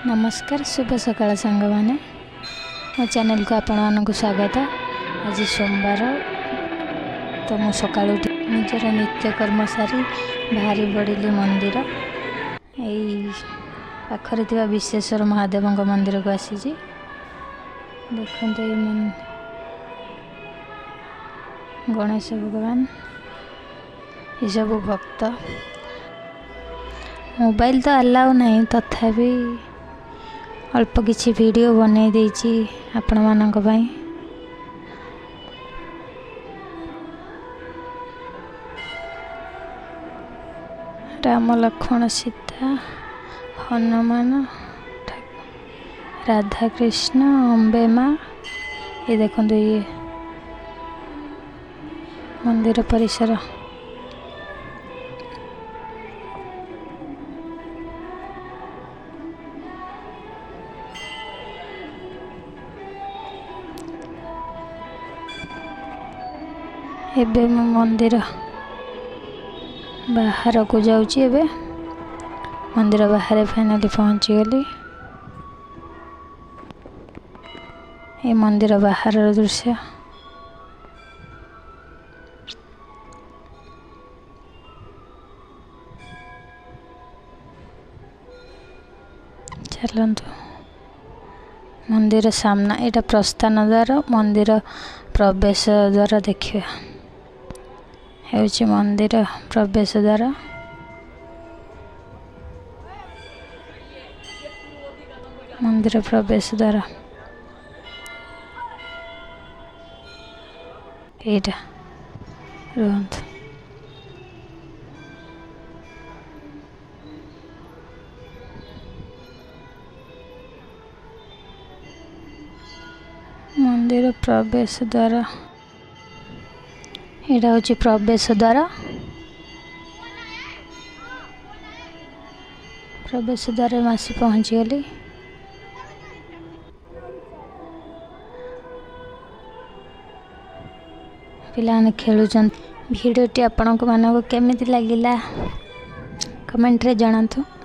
ନମସ୍କାର, ଶୁଭ ସକାଳ ସାଙ୍ଗମାନେ। ମୋ ଚ୍ୟାନେଲକୁ ଆପଣମାନଙ୍କୁ ସ୍ୱାଗତ। ଆଜି ସୋମବାର ତ ମୁଁ ସକାଳୁ ଉଠି ନିଜର ନିତ୍ୟକର୍ମ ସାରି ବାହାରି ପଡ଼ିଲି ମନ୍ଦିର। ଏଇ ପାଖରେ ଥିବା ବିଶ୍ୱେଶ୍ୱର ମହାଦେବଙ୍କ ମନ୍ଦିରକୁ ଆସିଛି। ଦେଖନ୍ତୁ, ଏଇ ଗଣେଶ ଭଗବାନ, ଏସବୁ ଭକ୍ତ। ମୋବାଇଲ ତ ଆଲାଉ ନାହିଁ, ତଥାପି ଅଳ୍ପ କିଛି ଭିଡ଼ିଓ ବନେଇ ଦେଇଛି ଆପଣମାନଙ୍କ ପାଇଁ। ରାମ, ଲକ୍ଷ୍ମଣ, ସୀତା, ହନୁମାନ, ରାଧାକୃଷ୍ଣ, ଅମ୍ବେ ମା। ଏ ଦେଖନ୍ତୁ, ଇଏ ମନ୍ଦିର ପରିସର। ଏବେ ମୁଁ ମନ୍ଦିର ବାହାରକୁ ଯାଉଛି। ଏବେ ମନ୍ଦିର ବାହାରେ ଫାଇନାଲି ପହଞ୍ଚିଗଲି। ଏ ମନ୍ଦିର ବାହାରର ଦୃଶ୍ୟ। ଚାଲନ୍ତୁ ମନ୍ଦିର ସାମ୍ନା। ଏଇଟା ପ୍ରସ୍ଥାନ ଦ୍ୱାର, ମନ୍ଦିର ପ୍ରବେଶ ଦ୍ୱାର ଦେଖିବା। ହେଉଛି ମନ୍ଦିର ପ୍ରବେଶ ଦ୍ୱାର। ମନ୍ଦିର ପ୍ରବେଶ ଦ୍ୱାର ଏଇଟା। ରୁହନ୍ତୁ। ମନ୍ଦିର ପ୍ରବେଶ ଦ୍ୱାର ଏଇଟା ହେଉଛି ପ୍ରବେଶ ଦ୍ୱାର। ପ୍ରବେଶ ଦ୍ୱାରରେ ମୁଁ ଆସି ପହଞ୍ଚିଗଲି। ପିଲାମାନେ ଖେଳୁଛନ୍ତି। ଭିଡ଼ିଓଟି ଆପଣଙ୍କ ମାନଙ୍କୁ କେମିତି ଲାଗିଲା, କମେଣ୍ଟରେ ଜଣାନ୍ତୁ।